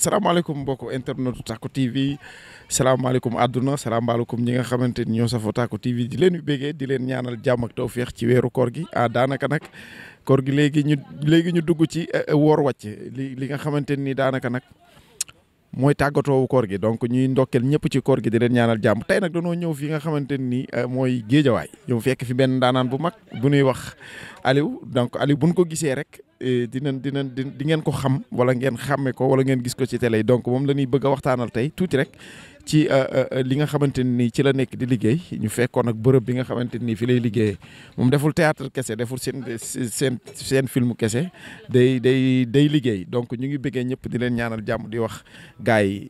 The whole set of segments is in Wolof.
salaamaaleykum mbokku internetu Tacko TV salaamaaleykum àdduna salaamaaleykum ñi nga xamante ni ñoo safoo Tacko TV di leen béggee di leen ñaanal jàmm ak tawféex ci weeru koor gi daanaka nag koor gi léegi ñu dugg ci woor wàcc li nga xamante ni daanaka nag mooy tàggatoowu koor gi donc ñuy ndokkeel ñëpp ci koor gi di leen ñaanal jàmm tey nag dañoo ñëw fi nga xamante ni mooy géejawaay ñëw fekk fi benn daanaan bu mag bu ñuy wax Aliou donc Aliou buñ ko gisee rek di ngeen ko xam wala ngeen xàmme ko wala ngeen gis ko ci télé yi donc moom la ñuy bëgg a waxtaanal tey tuuti rek ci li nga xamante ni ci la nekk di liggéey ñu fekkoon ak bërëb bi nga xamante ni fi lay liggéeyee moom deful théâtre kese deful seen film kese day liggéey donc ñu ngi bëggee ñëpp di leen ñaanal jàmm di wax gars yi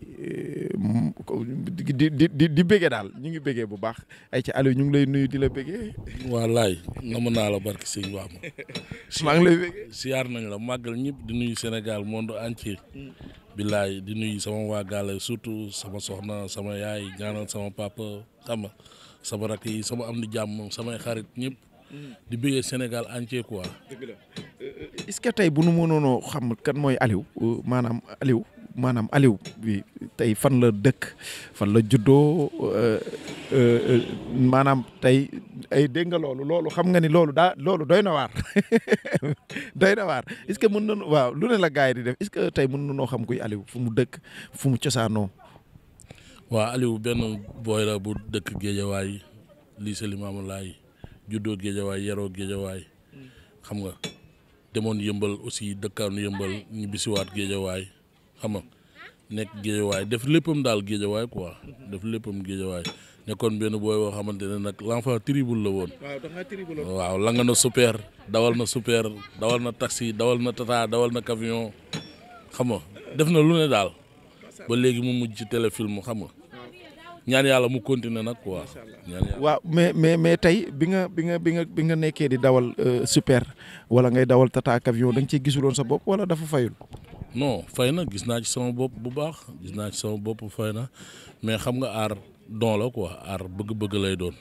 di bëggee daal ñu ngi bëggee bu baax ay ci Aliou ñu ngi lay nuyu di la bëggee. wallaay namm naa la barki sëñ Bamba. maa ngi lay bëggee. siyaar nañ la màggal ñëpp di nuyu Sénégal monde entier. billaay di nuyu sama waa gaale surtout sama soxna sama yaay ñaanal sama papa xam nga sama rakk yi sama am di jàmm samay xarit ñëpp. di bëggee Sénégal entier quoi. dëgg la est-ce que tey bu nu mënoonoo xam kan mooy Aliou maanaam Aliou bi tey fan la dëkk fan la juddoo maanaam tey ay dégg nga loolu xam nga ni loolu doy na waar doy na waar est-ce que mën nañu waaw lu ne la gars yi di def est-ce que tey mën nañoo xam kuy Aliou fu mu dëkk fu mu cosaanoo. waaw Aliou benn booy la bu dëkk Géejawaay lycée Limamoulaye juddoo Géejawaay yaroo Géejawaay xam nga demoon yëmbal aussi dëkkaanu yëmbal ñu bisiwaat Géejawaay xam nga nekk Géejawaay def léppam daal Géejawaay quoi def léppam Géejawaay nekkoon benn booy boo xamante ne nag l'enfant terrible la woon. waaw da nga terrible woon. waaw la nga na super dawal na taxi dawal na tata dawal na camion xam nga def na lu ne daal ba léegi mu mujj ci téléfilm xam nga ñaan yàlla mu continuer nag quoi. ñaan yàlla waaw mais tey bi nga nekkee di dawal super wala ngay dawal tata camion da nga ciy gisuloon sa bopp wala dafa fayul. non fay na gis naa ci sama bopp bu baax fay na mais xam nga aar don la quoi aar bëgg-bëgg lay doon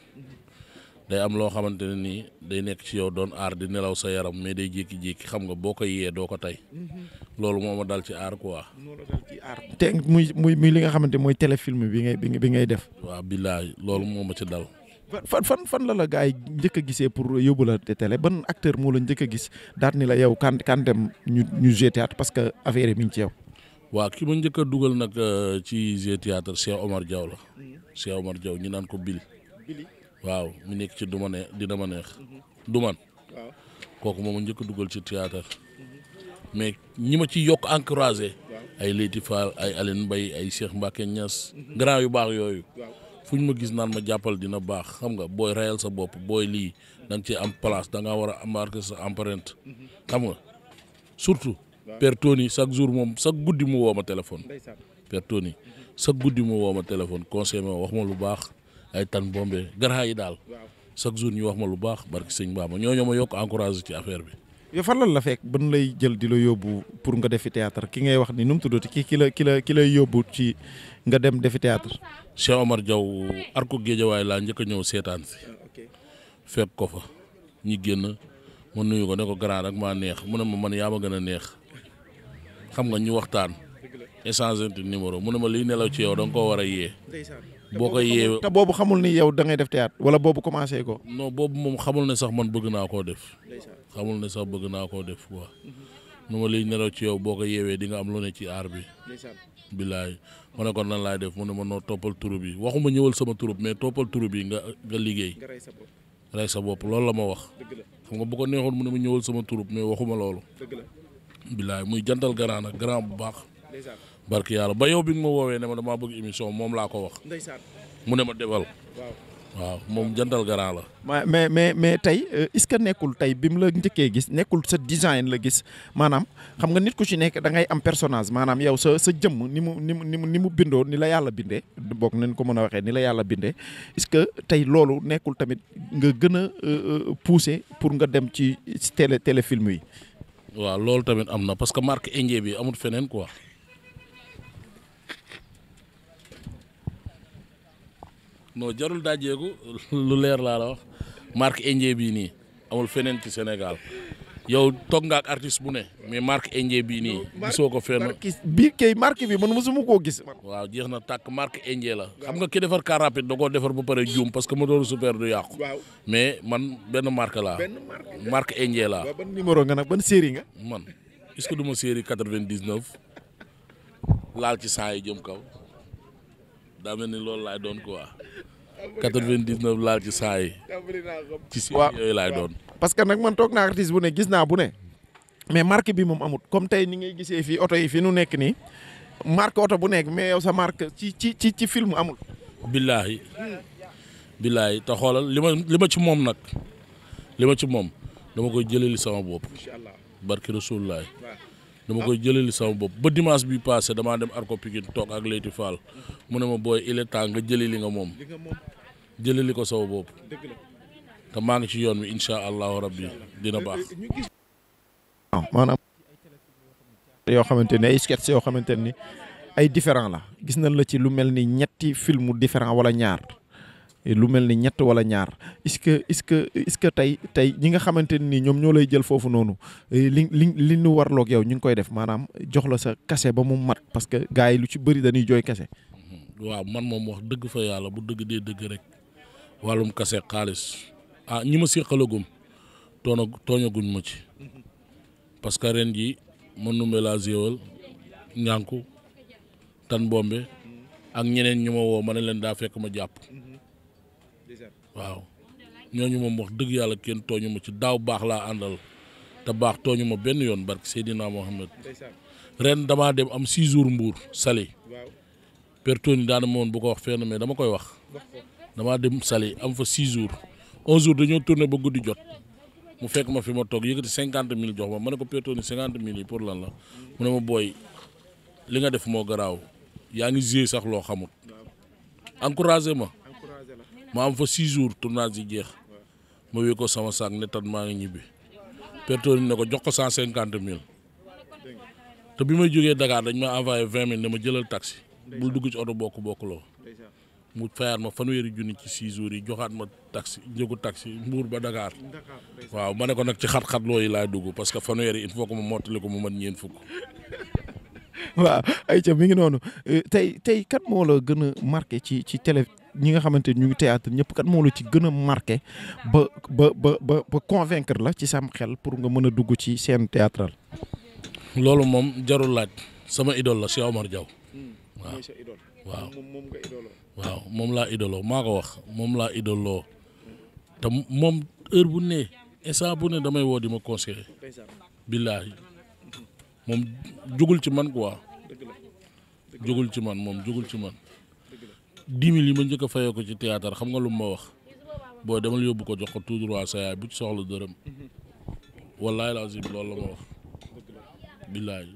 day am loo xamante ne nii day nekk ci yow doon aar di nelaw sa yaram mais day jékki-jékki xam nga boo ko yee doo ko tey loolu moo ma dal ci aar quoi. moo la dal ci aar te muy li nga xamante mooy téléfilm bi ngay def. waaw billaay loolu moo ma ci dal. fan la gars yi njëkk a gisee pour yóbbu la télé ban acteur moo la njëkk a gis daat ni la yow kan dem ñu jeu théâtre parce que affaire yi mi ngi ci yow. waaw ki ma njëkk a dugal nag ci jeu théâtre Cheikh Omar Diaw la Cheikh Omar Diaw ñu naan ko Bil waaw mu nekk ci dina ma neex duman kooku moom ma njëkk a dugal ci théâtre mais ñi ma ci yokk encouragé ay Leyti Fall ay Aline Mbaye ay Cheikh Mbacke Niass grand yu baax yooyu fu ñu ma gis naan ma jàppal dina baax xam nga booy reyal sa bopp booy lii da nga ci am place da nga war a marquer sa empreinte xam nga surtout Père Tony chaque jour moom chaque guddi mu woo ma téléphone Père Tony chaque guddi mu woo ma téléphone conseil ma wax ma lu baax ay tan bombe grand yi daal chaque jour ñu wax ma lu baax barki sëñ Bamba ñooñu ma yokk encouragé ci affaire bi. yow fan la fekk ban lay jël di la yóbbu pour nga defi théâtre ki ngay wax ni nu mu tuddati ki lay yóbbu ci nga dem defi théâtre. Cheikh Omar Diaw arko Géejawaay laa njëkk a ñëw seetaan si fekk ko fa ñi génn ma nuyu ko ne ko grand rek maa neex mu ne ma man yaa ma gën a neex xam nga ñu waxtaan échanger numéro mu ne ma liy nelaw ci yow da nga koo war a yee. boo ko yee te boobu xamul ni yow da ngay def théâtre wala boobu commencé ko. non boobu moom xamul ne sax man bëgg naa koo def. xamul ne sax bëgg naa koo def quoi. nu ma liy nelaw ci yow boo ko yeewee di nga am lu ne ci aar bi. billaay ma ne kon nan laay def mu ne ma noo toppal turu bi waxuma ñëwal sama turu mais toppal turu bi nga liggéey. rey sa bopp loolu la ma wax. xam nga bu ko neexoon mu ne ma ñëwal sama turu mais waxuma loolu. billaay muy jantal grand nag grand bu baax. barki yàlla ba yow bi nga ma woowee ne ma damaa bëgg émission moom laa ko wax. mu ne ma defal. waaw moom jantal garant la. mais tey est-ce que nekkul tey bi mu la njëkkee gis nekkul sa design la gis maanaam xam nga nit ku ci nekk da ngay am personnage maanaam yow sa jëmm ni mu bindoo ni la yàlla bindee bokk nañ ko mën a waxee ni la yàlla bindee est-ce que tey loolu nekkul tamit nga gën a pousser pour nga dem ci téléfilm yi. waaw loolu tamit am na parce que marque indien bi amul feneen quoi. non jarul daajeeku lu leer laa la wax marque indien bii nii amul feneen ci Sénégal yow toog nga ak artiste bu ne mais marque Indien bii nii gisoo ko fenn. marque bi man mosuma koo gis. waaw jeex na tàkk marque Indien la. xam nga ki defar car rapide da koo defar ba pare juum parce que moteur super du yàqu. mais man benn marque laa. marque Indien laa. ban numéro nga nag ban série nga. man est-ce que du ma série 99 laal ci 100 yi jëm kaw daa mel ni loolu laay doon quoi 99 laal ci 100 yi. ci série yooyu laay doon. parce que nag man toog naa artiste bu ne gis naa bu ne mais marque bi moom amut comme tey ni ngay gisee fii oto yi fi nu nekk nii marque oto bu nekk mais yow sa marque ci film amul. billaahi te xoolal li ma ci moom nag dama koy jëleli sama bopp. barki Rasulullah dama koy jëleli sama bopp ba dimanche bi passé damaa dem Arko Pikine toog ak Leyti Fall mu ne ma booy il est temps nga jëli li nga moom jëleli ko sama bopp. te maa ngi ci yoon wi incha allahu rabbi dina baax. waaw maanaam yoo xamante ne ay sketch yoo xamante ni ay différent la gis nañ la ci lu mel ni ñetti film différent wala ñaar lu mel ni ñett wala ñaar est-ce que tey ñi nga xamante ni ñoom ñoo lay jël foofu noonu li ñu warloog yow ñu ngi koy def maanaam jox la sa kase ba mu mat parce que gars yi lu ci bëri dañuy jooy kase. waaw man moom wax dëgg fa yàlla bu dëgg dee dëgg rek wàllum kase xaalis. ñi ma séqalagum tooñaguñ ma ci parce que ren ji ma numbe laa géwal ñànku tan bombe ak ñeneen ñu ma woo ma ne leen daa fekk ma jàpp waaw ñooñu moom wax dëgg yàlla kenn tooñu ma ci daaw baax laa àndal te baax tooñu ma benn yoon barke Seydina Mohamed ren damaa dem am 6 jours Mbour Saly pertoni daana ma woon bu ko wax fenn mais dama koy wax damaa dem Saly am fa 6 jours 11 jours dañoo tourné ba guddi jot mu fekk ma fi ma toog yëkkati 50 000 jox ma ne ko pertoni 50 000 yi pour lan la mu ne ma booy li nga def moo garaaw yaa ngi joué sax loo xamut encouragé ma am fa 6 jours tournage yi jeex ma wéy ko sama saak ne tat maa ngi ñibbi pertoni ne ko jox ko 150 000 te bi may jógee Dakar dañ ma envoyé 20 000 ne ma jëlal taxi bul dugg ci oto bokk-bokkuloo mu fayaat ma fanweeri junni ci 6 jours yi joxaat ma taxi njëgu taxi Mbour ba Dakar waaw ma ne ko nag ci xat-xat looyi laay dugg parce que fanweeri il faut que ma mottali ko mu mat ñeent fukk. waaw ayca mi ngi noonu tey kat moo la gën a marqué ci télé ñi nga xamante ni ñu ngi théâtre ñëpp kat moo la ci gën a marqué ba convaincre la ci sam xel pour nga mën a dugg ci scène théâtrale. loolu moom jarul laaj sama idole la Cheikh Omar Diaw. waaw moom laa idoloo maa ko wax moom laa idoloo te moom heure bu ne instant bu ne damay woo di ma conseiller billaahi moom jugul ci man quoi jugul ci man moom jugul ci man 10 000 yi ma njëkk a fayoo ko ci théâtre xam nga lu ma wax boo demal yóbbu ko jox ko tout droit sa yaay bu ci soxla dërëm wallaahi lazim loolu la ma wax billaahi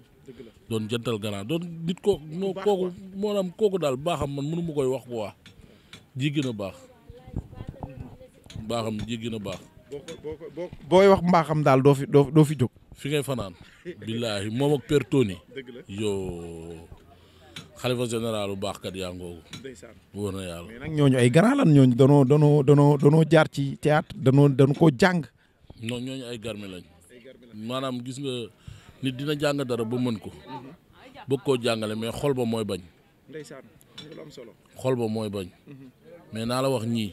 doon jantal gannaaw doon nit ko moo kooku moo am kooku daal baaxam man mënu ma koy wax quoi jéggi na baaxam jéggi na baax. booy wax mbaaxam daal doo fi jóg. fi ngay fanaan. billaahi moom ak pertoni yoo xalifa général bu baaxkat yaa ngoogu. wóor na yàlla. mais nag ñooñu ay grand lan ñooñu danoo jaar ci théâtre danoo koo jàng. non ñooñu ay garmi lañ maanaam gis nga. nit dina jàng dara ba mën ko bëgg koo jàngale mais xol ba mooy bañ xol ba mooy bañ mais naa la wax ñii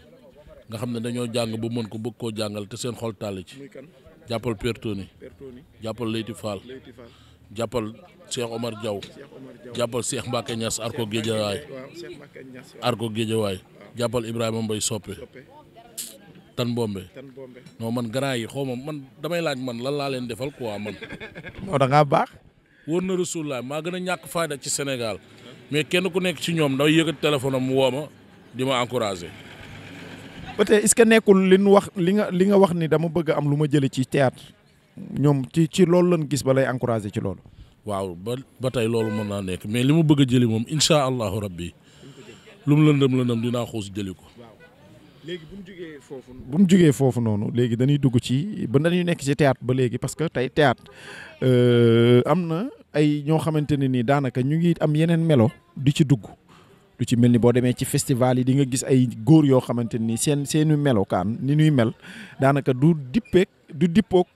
nga xam ne dañoo jàng ba mën ko bëgg koo jàngale te seen xol tàll ci jàppal pertoni jàppal Leyti Fall jàppal Cheikh Omar Diaw jàppal Cheikh Mbacke Niass Arko Géejawaay jàppal Ibrahima Mbaye Soppe tan bombe non man grand yi xaw ma man damay laaj man lan laa leen defal quoi man. non da ngaa baax. wóor na Rasulullah maa gën a ñàkk fayda ci Sénégal mais kenn ku nekk ci ñoom day yëkkati téléphone am mu woo ma di ma encouragé. peut-être est-ce que nekkul li nga wax ni dama bëgg am lu ma jëlee ci théâtre ñoom ci loolu lañ gis ba lay encouragé ci loolu. waaw ba tey loolu mën naa nekk mais li ma bëgg a jëli moom incha allahu rabbi lu mu lëndëm dinaa xuus jëli ko. léegi bu ñu jugee foofu noonu léegi dañuy dugg ci ba dañuy nekk ci théâtre ba léegi parce que tey théâtre am na ay ñoo xamante ne nii daanaka ñu ngi am yeneen melo di ci dugg lu ci mel ni boo demee ci festival yi di nga gis ay góor yoo xamante ni seeni melokaan ni ñuy mel daanaka du dippoog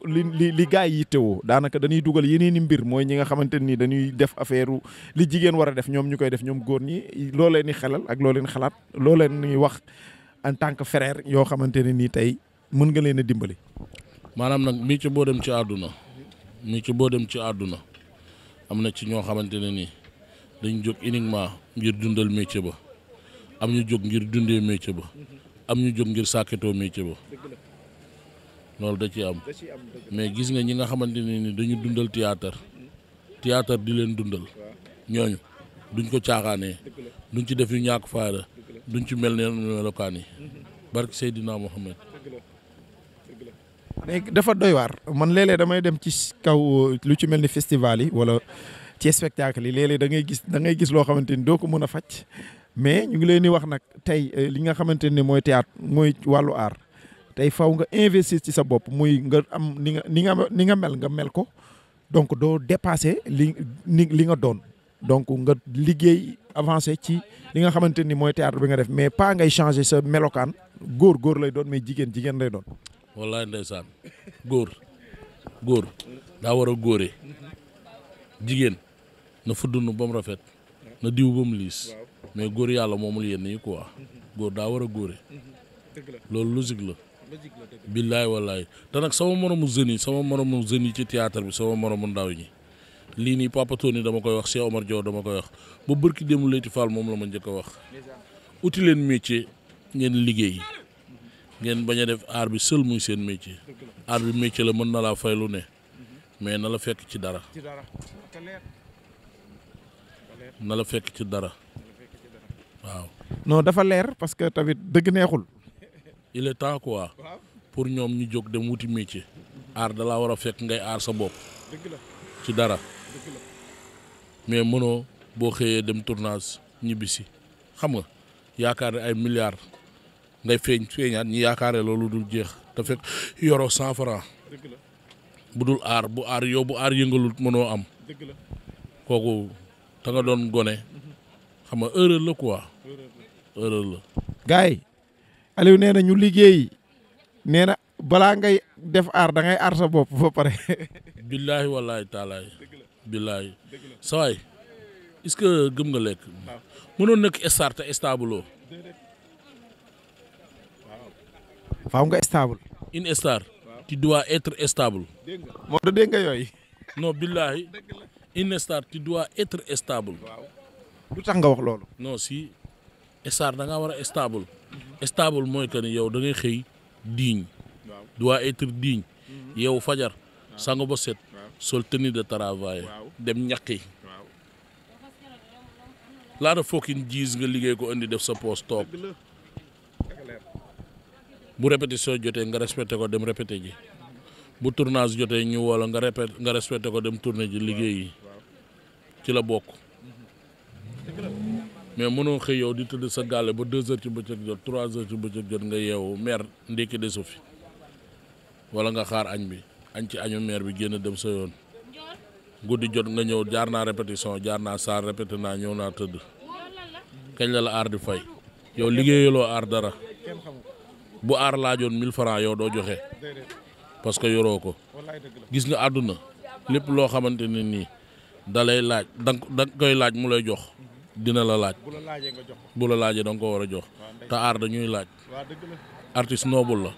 li gaa yi yittewoo daanaka dañuy dugal yeneen i mbir mooy ñi nga xamante ni dañuy def affaire li jigéen war a def ñoom ñu koy def ñoom góor ñi loo leen di xelal ak loo leen xalaat loo leen di wax en tant que frère yoo xamante ne nii tey mën nga leen a dimbali. maanaam nag métier boo dem ci àdduna am na ci ñoo xamante ne nii dañ jóg uniquement ngir dundal métier ba am ñu jóg ngir dundee métier ba am ñu jóg ngir sàkketoo métier ba loolu da ci am mais gis nga ñi nga xamante ne ni dañu dundal théâtre di leen dundal ñooñu duñ ko caaxaanee duñ ci def yu ñàkk faayda duñ ci mel ne melokaan yi barke Seydina Mohamed. mais dafa doy waar man léeg-léeg damay dem ci kaw lu ci mel ni festival yi wala ci spectacle yi léeg-léeg da ngay gis loo xamante ni doo ko mën a faj mais ñu ngi leen di wax nag tey li nga xamante ni mooy théâtre mooy wàllu art tey faw nga investir ci sa bopp muy nga am ni nga mel ko donc doo dépasser li nga doon donc nga liggéey avancé ci li nga xamante ni mooy théâtre bi nga def mais pas ngay changer sa melokaan góor lay doon mais jigéen lay doon. wallaay ndeysaan góor daa war a góore jigéen na fuddunu ba mu rafet na diw ba mu liis mais góor yàlla moomul yenn yi quoi góor daa war a góore loolu logique la billaay wallaay te nag sama moromu jeunes yi ci théâtre bi sama moromu ndaw ñi lii nii Papa Tony dama koy wax Cheikh Omar Diaw dama koy wax ba bërki démb Leyti Fall moom la ma njëkk a wax uti leen métier ngeen liggéey ngeen bañ a def art bi seul muy seen métier art bi métier la mën na laa fay lu ne mais na la fekk ci dara waaw. non dafa leer parce que tamit dëgg neexul. il est temps quoi pour ñoom ñu jóg dem wuti métier art da laa war a fekk ngay aar sa bopp ci dara mais mënoo boo xëyee dem tournage ñibbisi xam nga yaakaar ne ay milliards. ngay feeñaat ñi yaakaare loolu dul jeex te fekk yoroo 100 francs bu dul aar bu aar yëngalul mënoo am kooku te nga doon gone xam nga erreur la quoi erreur la. gars yi Aliou nee na ñu liggéey nee na balaa ngay def aar da ngay aar sa bopp ba pare. billaahi wallaahi taalaay billaahi sawaay est-ce que gëm nga lekk mënoon nekk star te stable. faaw nga stable. une star. tu dois être stable. moo da dégg nga yooyu. non billahi une star tu dois être stable. lu tax nga wax loolu. non si star da nga war a stable. stable mooy que ni yow da ngay xëy digne. doit être digne. yow fajar sango ba set. sol tenue de travail. dem ñaqi. laata fokkin jiis nga liggéey ko indi def sa poste toog. bu répétition jotee nga respecté ko dem répété ji bu tournage jotee ñu woola nga respecté ko dem tourné ji liggéey yi ci la bokk mais mënoo xëy yow di tëdd sa gàlle ba 2 heures ci bëccëg jot 3 heures ci bëccëg jot nga yeewu meer ndékki desu fi wala nga xaar añ bi añ ci añu meer bi génn dem sa yoon guddi jot nga ñëw jaar naa répétition jaar naa saar répété naa ñëw naa tëdd kañ la aar di fay yow liggéeyaloo aar dara bu aar laajoon 1000 francs yow doo joxe parce que yoroo ko gis nga àdduna lépp loo xamante ne nii da lay laaj da koy laaj mu lay jox dina la laaj bu la laajee da nga ko war a jox te aar dañuy laaj artiste noble la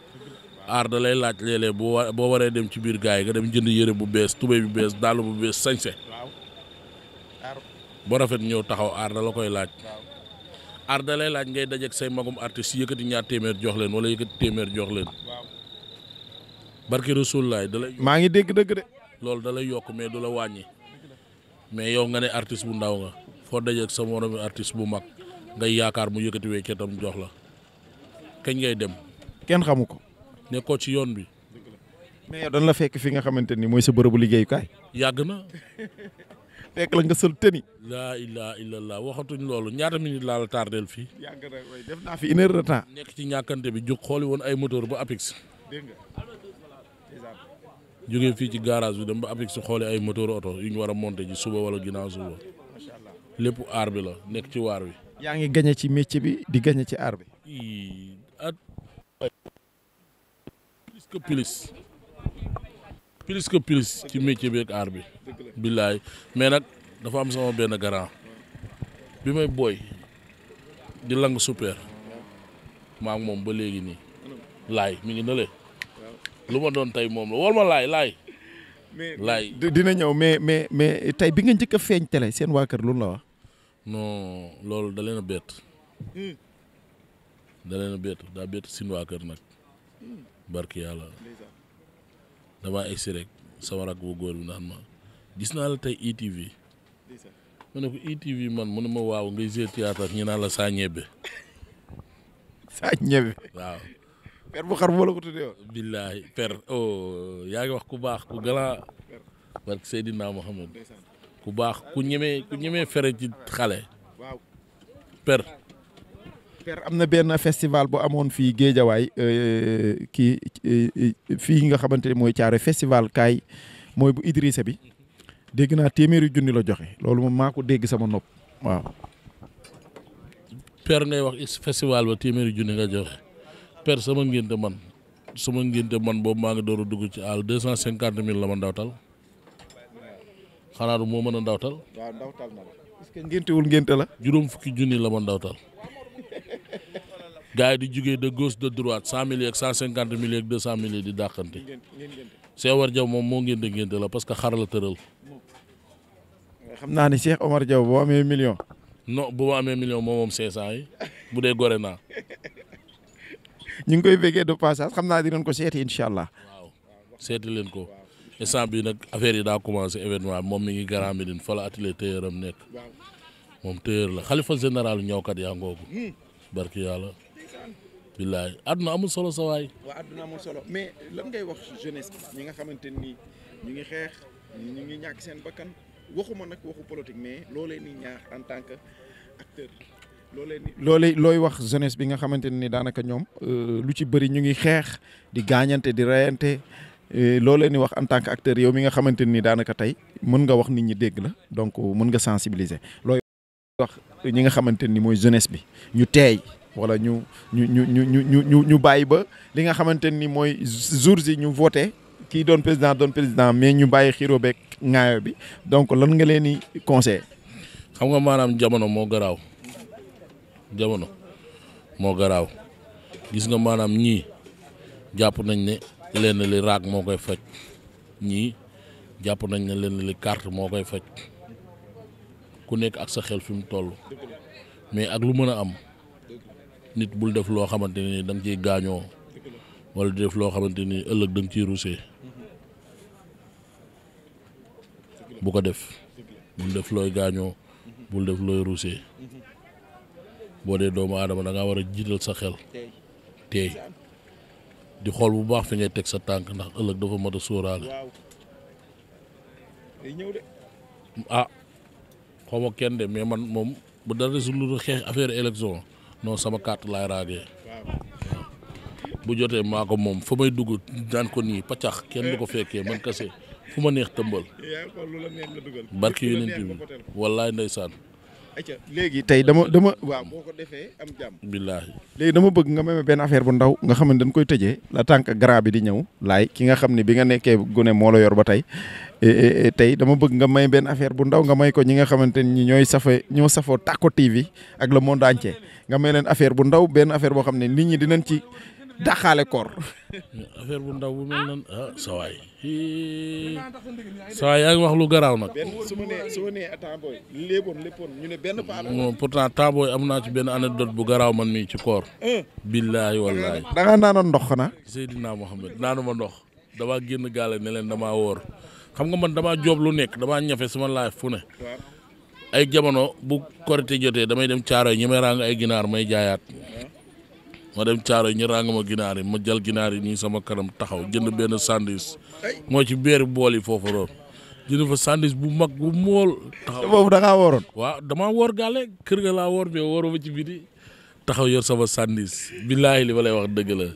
aar da lay laaj léeg-léeg boo waree dem ci biir gars yi nga dem jënd yére bu bees tubéy bu bees dàll bu bees sañse ba rafet ñëw taxaw aar da la koy laaj aar da lay laaj ngay dajeeg say magum artiste yëkkati ñaar téeméer jox leen wala yëkkati téeméer jox leen barki Rasulullaay da lay. maa ngi dégg dëgg de. loolu da lay yokk mais du la wàññi mais yow nga ne artiste bu ndaw nga foo dajeeg sa moromu artiste bu mag ngay yaakaar mu yëkkati weccetam jox la kañ ngay dem. kenn xamu ko. nekkoo ci yoon bi. mais yow dañ la fekk fi nga xamante ni mooy sa bërëbu liggéeyukaay. yàgg na. fekk la nga sol tëni. laa ilaaha illallah waxatuñ loolu ñaata minute laa la tardel fii. yàgg na way def naa fi 1 heure de temps. nekk ci ñàkkante bi jóg xooli woon ay moteur ba Apix. dégg nga. jógee fii ci garage bi dem ba Apix xooli ay moteur oto yu ñu war a monter ji suba wala ginnaaw suba lépp aar bi la nekk ci waar wi. yaa ngi gañe ci métier bi di gañe ci art bi. at plus que plus ci métier bi ak art bi. billaay mais nag dafa am sama benn grand bi may booy di lang super maa ngi moom ba léegi nii laay mi ngi nële lu ma doon tey moom la wol ma laay. laay dina ñëw mais tey bi nga njëkk a feeñ télé seen waa kër loolu la wax. non loolu da leen a bett. daa bett sin waa kër nag barki yàlla damaa egsi rek sama rak bu góor bi naan ma gis naa la tey ITV ma ne ko ITV man mu ne ma waaw ngay jouer théâtre ak ñu naan la saa ñebbe. saa ñebbe waaw. per bu xar moo la ko tuddee woon. billaahi per yaa ngi wax ku baax ku galant barke Seydina Mohamed ku baax ku ñemee fere ci xale. waaw per am na benn festival bu amoon fii Géejawaay fii nga xamante ne mooy Thiaroye festival kaay mooy bu Idrissa bi dégg naa téeméeri junni la joxe loolu moom maa ko dégg sama nopp waaw. per ngay wax festival ba téeméeri junni nga joxe per sama ngénte man boobu maa ngi door a dugg ci àll 250 000 la ma ndawtal xanaa du moo mën a ndawtal. waaw ndawtal na la est-ce que ngéntewul ngénte la. juróom fukki junni la ma ndawtal. gars yi di jugee de gauche de droite 100 000 ak 150 000 ak 200 000 di dàqante. Cheikh Omar Diaw moom moo ngénte la parce que xar la tëral. xam naa ne Cheikh Omar Diaw boo amee million. non bu ma amee million moom 500 yi bu dee gore naa. ñu ngi koy bëggee de passage xam naa dinañ ko seeti incha allah. waaw seeti leen ko instant bi nag affaire yi daa commencé événement moom mi ngi Grand Médine fa la atelier tailleur am nekk moom tailleur la xalifa général ñëwkat yaa ngoogu barki yàlla. billaay àdduna amul solo sa waay. waaw àdduna amul solo mais lan ngay wax jeunesse bi ñi nga xamante ni ñu ngi xeex ñu ngi ñàkk seen bakkan waxuma nag waxu politique mais loo leen di ñaax en tant que acteur. looy wax jeunesse bi nga xamante ni daanaka ñoom lu ci bëri ñu ngi xeex di gaañante di reyante loo leen di wax en tant que acteur yow mi nga xamante ni daanaka tey mën nga wax nit ñi dégg la donc mën nga sensibiliser looy wax ñi nga xamante ni mooy jeunesse bi ñu teey wala ñu bàyyi ba li nga xamante ni mooy jours yi ñu voté kii doon président mais ñu bàyyi xiro beeg ŋaayo bi donc lan nga leen di conseillé. xam nga maanaam jamono moo garaaw. gis nga maanaam ñii jàpp nañ ne lenn li raag moo koy faj ñii jàpp nañ ne lenn li carte moo koy faj ku nekk ak sa xel fi mu toll mais ak lu mën a am nit bul def loo xamante ni da nga ciy gaañoo wala di def loo xamante ni ëllëg da nga ciy rusee bu ko def bul def looy gaañoo bul def looy rusee boo dee doomu aadama da ngaa war a jiital sa xel teey di xool bu baax fi ngay teg sa tànk ndax ëllëg dafa mat a sóoraale. Xaw ma kenn de mais man moom bu dara desul lu xeex affaire élection non sama carte laay raagee. bu jotee maa ko moom fa may dugg daan ko nii paccax kenn du ko fekkee man kase fu ma neex tëmbal. barki yonent bi wallaay ndeysaan. léegi tey dama waaw boo ko defee am jàmm. billaahi léegi dama bëgg nga may benn affaire bu ndaw nga xam ne dañ koy tëjee la tànk grand bi di ñëw laay ki nga xam ne bi nga nekkee gune moo la yor ba tey tey dama bëgg nga may benn affaire bu ndaw nga may ko ñi nga xamante ni ñoo safoo Tacko TV ak le monde entier nga may leen affaire bu ndaw benn affaire boo xam ne nit ñi dinañ ci daxaale koor. affaire bu ndaw bu mel nan sawaay yaa ngi wax lu garaaw nag. su ma nee temps booy léppoon ñu ne benn paa la. non pourtant temps booy am naa ci benn anecdote bu garaaw man mii ci koor. billaahi wallaahi. da ngaa naanoon ndox xanaa. Seydina Mohamed naanuma ndox damaa génn gaale ne leen damaa wóor xam nga man damaa joob lu nekk damaa ñafe sama laaj fu ne. ay jamono bu korite jotee damay dem caaro yi ñi may ràng ay ginaar may jaayaat. ma dem caaro ñu ràng ma ginaar yi ma jël ginaar yi nii sama kanam taxaw jënd benn sandwich moo ci beeri bool yi foofu roon jënd fa sandwich bu mag bu mool taxaw boobu da ngaa wooroon. waaw damaa woor gaale kër ga laa woor mais wóoroo ma ci biti taxaw yor sama sandwich billaahi li ma lay wax dëgg la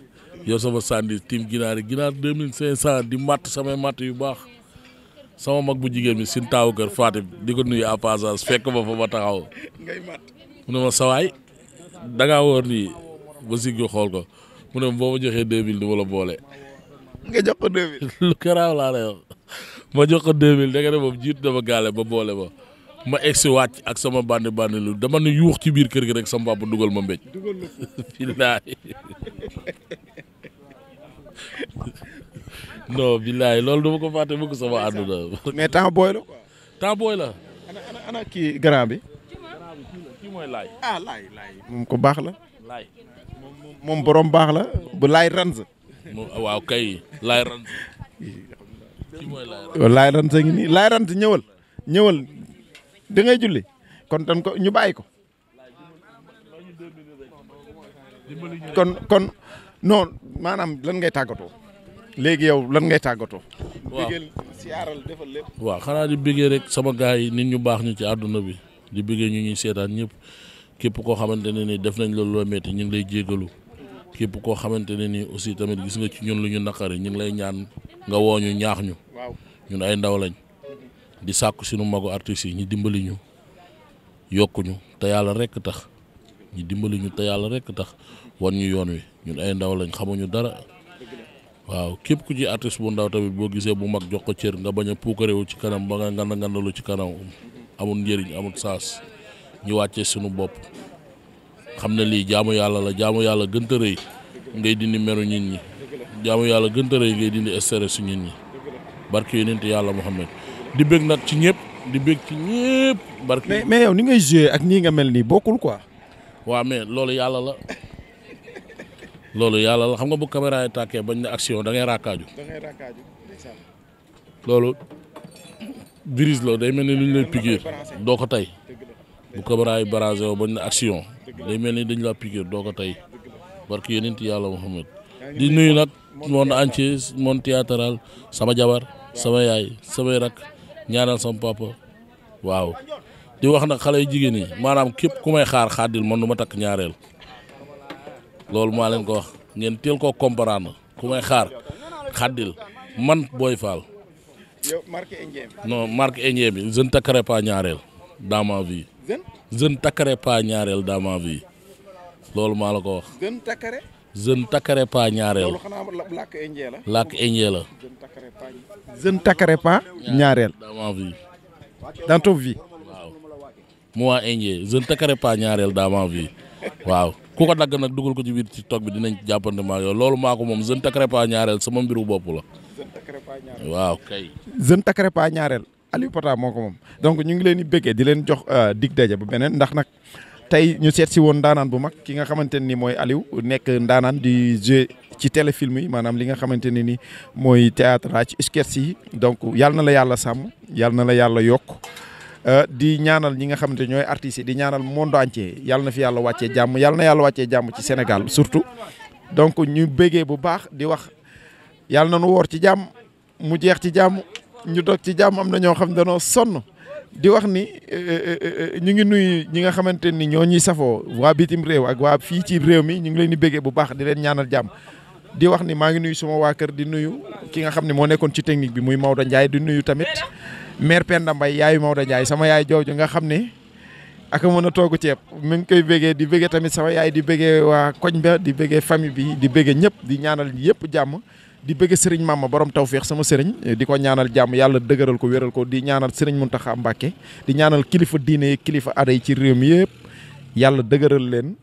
yor sama sandwich tiim ginaar yi ginaar 2500 di matt samay matt yu baax sama mag bu jigéen bi sin taawu kër Fatim di ko nuyu à passage fekk ma fa ma taxaw mu ne ma sawaay da ngaa wóor nii ba siggi xool ko mu ne boo ma joxee 2000 du ma la boole. nga jox ko 2000. lu garaaw laa lay wax ma jox ko 2000 da nga ne moom jiitu dama gaale ba boole ma egsi wàcc ak sama bandi lu dama ne yuux ci biir kër gi rek sama papa dugal ma mbéj. billaahi non billaahi loolu dama ko fàtte mukk sama àdduna. mais temps booy la quoi. temps booy la. ana kii grand bi. kii mooy laay. laay moom ko baax la. laay moom borom baax la bu laay ranz. waaw kay laay ranz. kii mooy laay ranz. laay ranz ngi nii laay ranz ñëwal da ngay julli kon tan ko ñu bàyyi ko. kon non maanaam lan ngay tàggatoo. léegi yow lan ngay tàggatoo. waaw siyaaral defal lépp. waaw xanaa di bëggee rek sama gars yi nit ñu baax ñu ci àdduna bi di bëggee ñu ñuy seetaan ñëpp képp koo xamante ne ni def nañ loolu loo metti ñu ngi lay jéggalu képp koo xamante ne ni aussi tamit gis nga ci ñun lu ñu naqari ñu ngi lay ñaan nga woo ñu ñaax ñu. waaw ñun ay ndaw lañ di sàkku suñu magu artistes yi ñu dimbali ñu yokkuñu te yàlla rek tax ñu dimbali ñu te yàlla rek tax wan ñu yoon wi ñun ay ndaw lañ xamuñu dara. waaw képp ku ci artiste bu ndaw tamit boo gisee bu mag jox ko cër nga bañ a puukarewu ci kanam ba nga ngandalu ci kanam amul njëriñ amul saas ñu wàccee suñu bopp xam ne lii jaamu yàlla la jaamu yàlla gënta rëy ngay dindi meru nit ñi jaamu yàlla gënta rëy ngay dindi stress su nit ñi barke yonent yàlla Muhammad di bëgg nag ci ñëpp di bëgg ci ñëpp barke. mais yow ni ngay joué ak nii nga mel nii bokkul quoi. waaw mais loolu yàlla la. loolu yàlla la xam nga bu caméra yi tàkkee bañ ne action da ngay raakaaju. loolu virus la day mel ni lu ñu lay piqûre doo ko tey bu caméra yi barragé woo bañ ne action day mel ni dañ la piqûre doo ko tey barke yonent yàlla Muhammad di nuyu nag monde entier monde théâtral sama jabar sama yaay samay rak ñaanal sama papa waaw di wax nag xale yu jigéen ñi maanaam képp ku may xaadil man du ma takk ñaareel. loolu maa leen ko wax ngeen teel koo comprendre ku may xaddil man Boy Fall. yow marque indien bi. non marque indien bi je ne takkerai pas ñaareel dans ma vie. je ne takkerai pas ñaareel dans ma vie loolu maa la ko wax. je ne takkerai pas ñaareel. loolu xanaa làkk indien la. làkk indien la. je ne takkerai pas ñaareel. dans ma vie. dans ton vie. waaw moi indien je ne takkerai pas ñaareel dans ma vie waaw. ku ko dagg nag dugal ko ci biir ci toog bi dinañ jàppante maa yow loolu maa ko moom je ne takkerai pas ñaareel sama mbiru bopp la. waaw kay. je ne takkerai pas ñaareel Aliou Pata moo ko moom donc ñu ngi leen di bëggee di leen jox dig daje bu beneen ndax nag tey ñu seet si woon ndaanaan bu mag ki nga xamante ne ni mooy Aliou nekk ndaanaan di jouer ci téléfilm yi maanaam li nga xamante ne ni mooy théâtre ci sketch yi donc yàlla na la yàlla sàmm yàlla na la yàlla yokk. di ñaanal ñi nga xamante ñooy artistes yi di ñaanal monde entier yàlla na fi yàlla wàccee jàmm yàlla na yàlla wàccee jàmm ci Sénégal surtout donc ñu béggee bu baax di wax yàlla na nu woor ci jàmm mu jeex ci jàmm ñu dog ci jàmm am na ñoo xam ne danoo sonn di wax ni ñu ngi nuyu ñi nga xamante ni ñoo ñuy safoo waa bitim réew ak waa fii ci réew mi ñu ngi leen di béggee bu baax di leen ñaanal jàmm di wax ni maa ngi nuyu suma waa kër di nuyu ki nga xam ne moo nekkoon ci technique bi muy Maodo Ndiaye di nuyu tamit mère Penda Mbaye yaayu Maodo Ndiaye sama yaay jooju nga xam ne aka mën a toogu ceeb mi ngi koy béggee di béggee tamit sama yaay di béggee waa koñ ba di béggee famille bi di béggee ñëpp di ñaanal yëpp jàmm di béggee sëriñ Mama borom tawféex sama sëriñ di ko ñaanal jàmm yàlla dëgëral ko wéral ko di ñaanal sëriñ Mountakha Mbacké di ñaanal kilifa diine kilifa aada yi ci réew mi yëpp yàlla dëgëral leen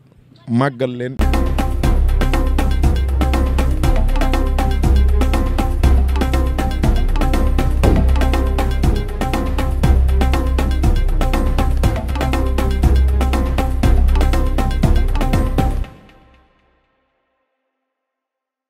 màggal leen